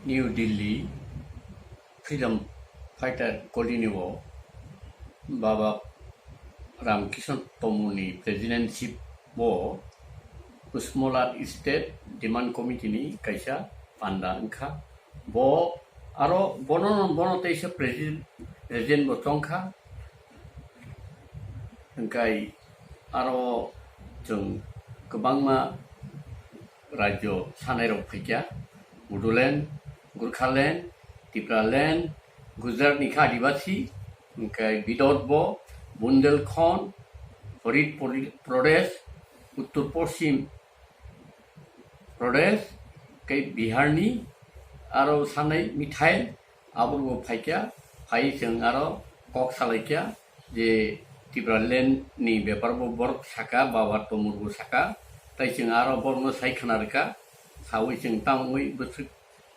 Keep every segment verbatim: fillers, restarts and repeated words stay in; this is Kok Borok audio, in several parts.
New Delhi Freedom Fighter Colony o Baba Ramkishan Tomoni Presidentship o Usmolar State Demand Committee ni kaisa panda wngkha. Bo aro bono, bono teisa president, president bo chongkha. Hingkai aro chwng kwbangma rajyo sanairok phaikha, Bodoland, Gurkhaland, Tipraland, Gujarat ni kha Adibasi, hingkai Bidorbo, Bundelkhand, Harit Pori-, Pradesh, Uttor Poschim Pradesh, tei Bihar ni aro sanai Mithail, abo bo phaikha, phai chwng aro kok salaikha je Tipraland ni bepar bo borok saka, Baba Tomor bo saka, tai chwng aro borokno sai khna rwkha, saui chwng tamungwi bwswk,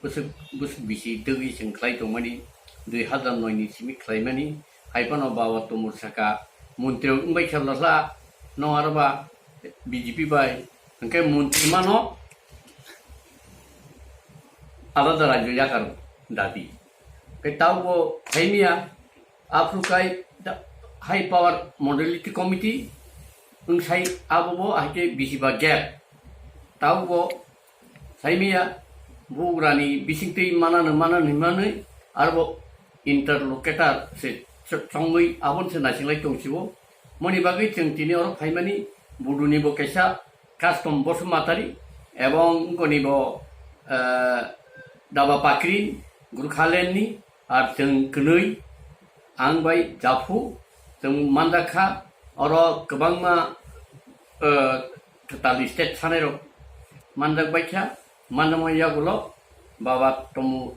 bwswk, bwswk bisi twgwi chwng khlai tongmani, dui hazar noi ni simi khlaimani, hai phano Baba Tomor saka, montri wngbai khe lasa, no aro ba B J P bai, hwnkhe montri mano alada rajyo yakar dabi. Tei tabukbo phaimiya, aphuru kai da-, High Power Modality Committee wngsai abobo haikhe bisiba gap. Tabukbo phaimiya, bugrani bisingtwi manano, manano hinmanwi, arbo interlocutor se ch-, chongwi aboni se naisinglai tongsibo. Moni bagwi chwng tini oro phaimani, Buduni bo kaisa Custom Basumatari, ebong wngkoni bo, eh, Daba Pakri, Gurkhaland ni, ar chwng kwnwi, ang bai Japhu, chwng manjakha, oro kwbangma, eh, kwtal state sanairok manjak baikha, manjakma yagulo Baba Tomor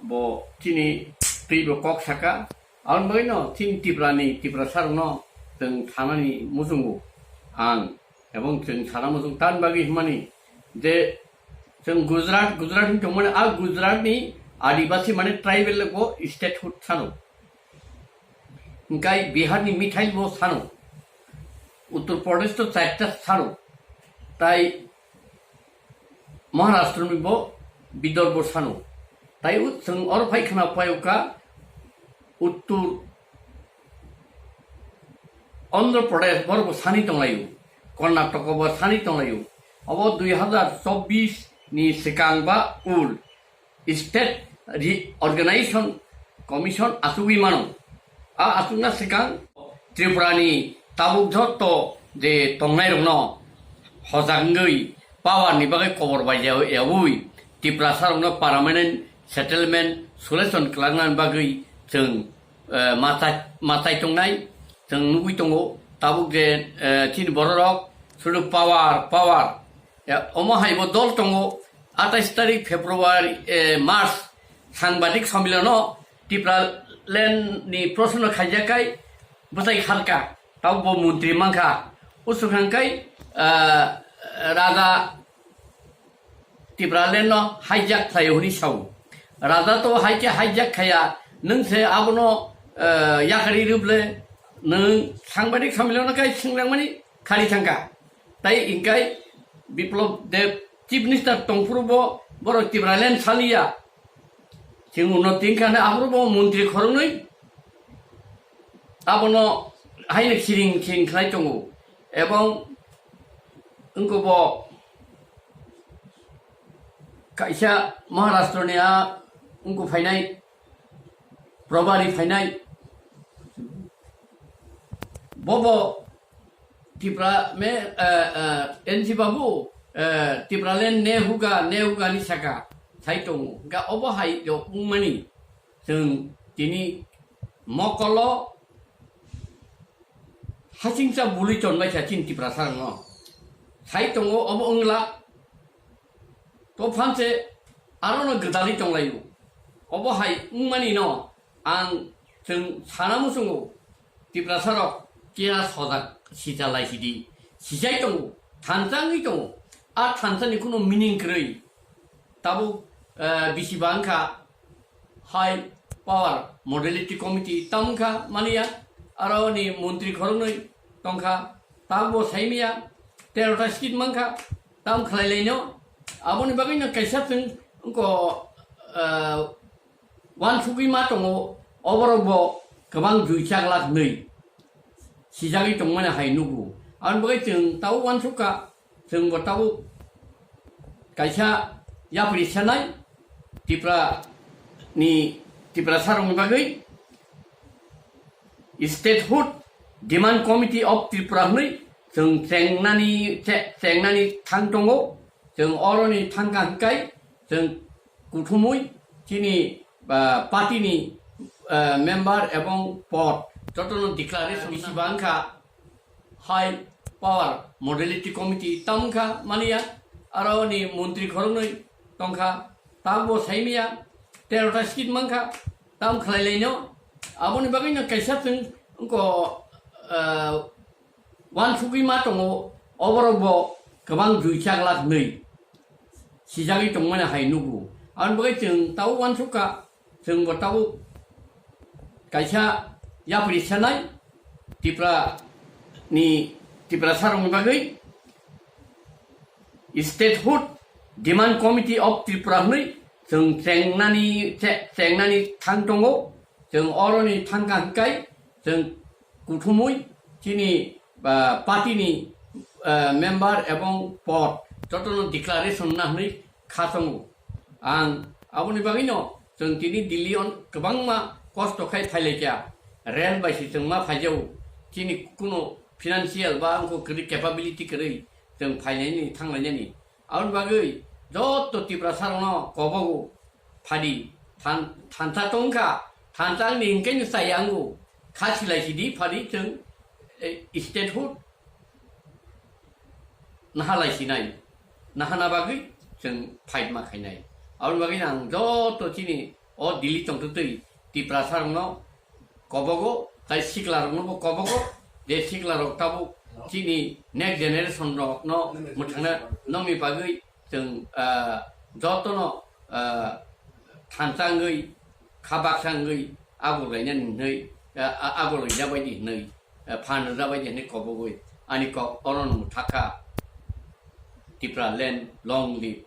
bo chini twibo kok saka, aboni bagwino chini Tiprani, Tiprasarokno chwng sanani muchungo ang. Ebong chwng sana muchung tan bagwi hwnmani je chwng Gujarat, Gujarat hinwi tongmani, a Gujarat ni Adibasi mane tribal bo statehood sano. Hingkai Bihar ni Mithail bo sano. Uttar Pradesh to charta sano. Tai Maharashtra ni bo Bidorbo sano. Tai u-, chwng oro phai khna phaio ka Uttar Andhra Pradesh borok bo sani tonglaio, Karnataka bo sani tonglaio. Obo dui hazar chobbish ni swkang ba ul State Reorganization Commission achugwi mano. A achukna swkang Tripura ni tabuk jotto je tongnairokno hojak wngwi power ni bagwi kobor bai ya-, yaui Tiprasa rokno permanent settlement solution kwlangna bagwi chwng eh, machai, machai tongnai, chwng nugwi tongo, tabuk je, eh, chini bororok sudu power, power. Ya, omo hai bo dol tongo, atais tarik February, eh, March, sangbadik sommilono Tipraland ni proshno khaijakai bwtai kharka, tabuk bo montri mankha, usukang kai, eh, Raja Tipraland no hijack khlaio hwnwi sao. Raja to hai khe hijack khaya, nwng se abono, eh, yakarwi rwble, nwng sangbadik sommilono kai swnglangmani khari thangkha. Tai hingkai Biplab Deb Chief Minister tongphuru bo borok Tipraland saliya. Chwng uno tingkha hwnwi aphuru bo montri khoroknwi abono haino siring siring khlai tongo. Ebong wngkha bo kaisa Maharashtra ni a wngkha phainai, Probari phainai. Bobo Tipra me, eh, eh, N C Babu, eh, Tipraland ne huga, ne huga ni saka sai tongo. Ga obo hai rok wngmani chwng tini mokolo hasingcha bului tonbaikha chini Tiprasa rokno. Sai tongo obo wngla. To phanse aro no gwdalwi tonglaio. Obo hai wngmani no ang chwng sana muchungo, Tiprasa rok kera sojak sichalai sidi. Sijai tongo, thansa wngwi tongo. A thansa ni kunu meaning kwrwi. Tabuk, eh, bisi ba wngkha High Power Modality Committee tam wngkha maliya, aro ni montri khoroknwi tongkha, tabuk bo saimaya, tero ta seat mankha, tam khlai laino. Aboni bagwi no kaisa chwng wngkha, ah, uansugwi ma tongo, oborok bo kwbang dui chak lakh nwi sijagwi tongmani hai nugo. Aboni bagwi chwng tabuk uansukha, chwng bo tabuk kaisa yapri sanai Tripura ni, Tiprasa rokni bagwi Statehood Demand Committee of Tripura hwnwi chwng chengnani, che-, chengnani thang tongo. Chwng oroni thangkha hwnkhe chwng kuthumwi chini, ah, party ni, ah, member ebong pod jotono declaration bisi bangkha. High Power Modality Committee tam wngkha maliya, aro ni montri khoroknwi tongkha, tabukbo saimaya, tero ta seat mankha, tam khlai laino. Aboni bagwino kaisa chwng wngkha, ah, uansugwi ma tongo, oborok bo kwbang dui chak lakh nwi sijagwi tongmani hai nugo. Aboni bagwi chwng tabuk uansukha, chwng bo tabuk kaisa yapri sanai Tripura ni, Tiprasa rokni bagwi Statehood Demand Committee of Tripura hwnwi chwng chengnani, che-, chengnani thang tongo. Chwng oroni thangkha hwnkhe chwng kuthumwi chini, ah, party ni, ah, member ebong pod jotono declaration na hwnwi kha tongo. Ang aboni bagwino chwng tini Delhi on kwbangma kosto khai phailaikha, rail bai se chwng ma phaijago, chini kuno financial ba wngkha kwrwi capability kwrwi chwng phainani thanglainani. Aboni bagwi joto Tiprasa rokno kobogo phadi, than-, thansa tongkha, thansa ni hinkhe ni chaya ango, kha silai sidi phadi chwng, eh, statehood nahalai sinai, nahana bagwi chwng fight ma khainai. Aboni bagwi ang joto chini o Delhi tongtwtwi Tiprasa rokno kobogo, tai sikla rokno bo kobogo, je sikla rok tabuk chini next generation rok no mwthangna nokni bagwi chwng, ah, jotono, ah, thansa wngwi, kha baksa wngwi, agul lainani hwnwi, ah, ah, agul laijak bai di hwnwi, ah, phan rwjak bai di hwnwi kobogwi ani kok orono mwthakha. Tipra land long live.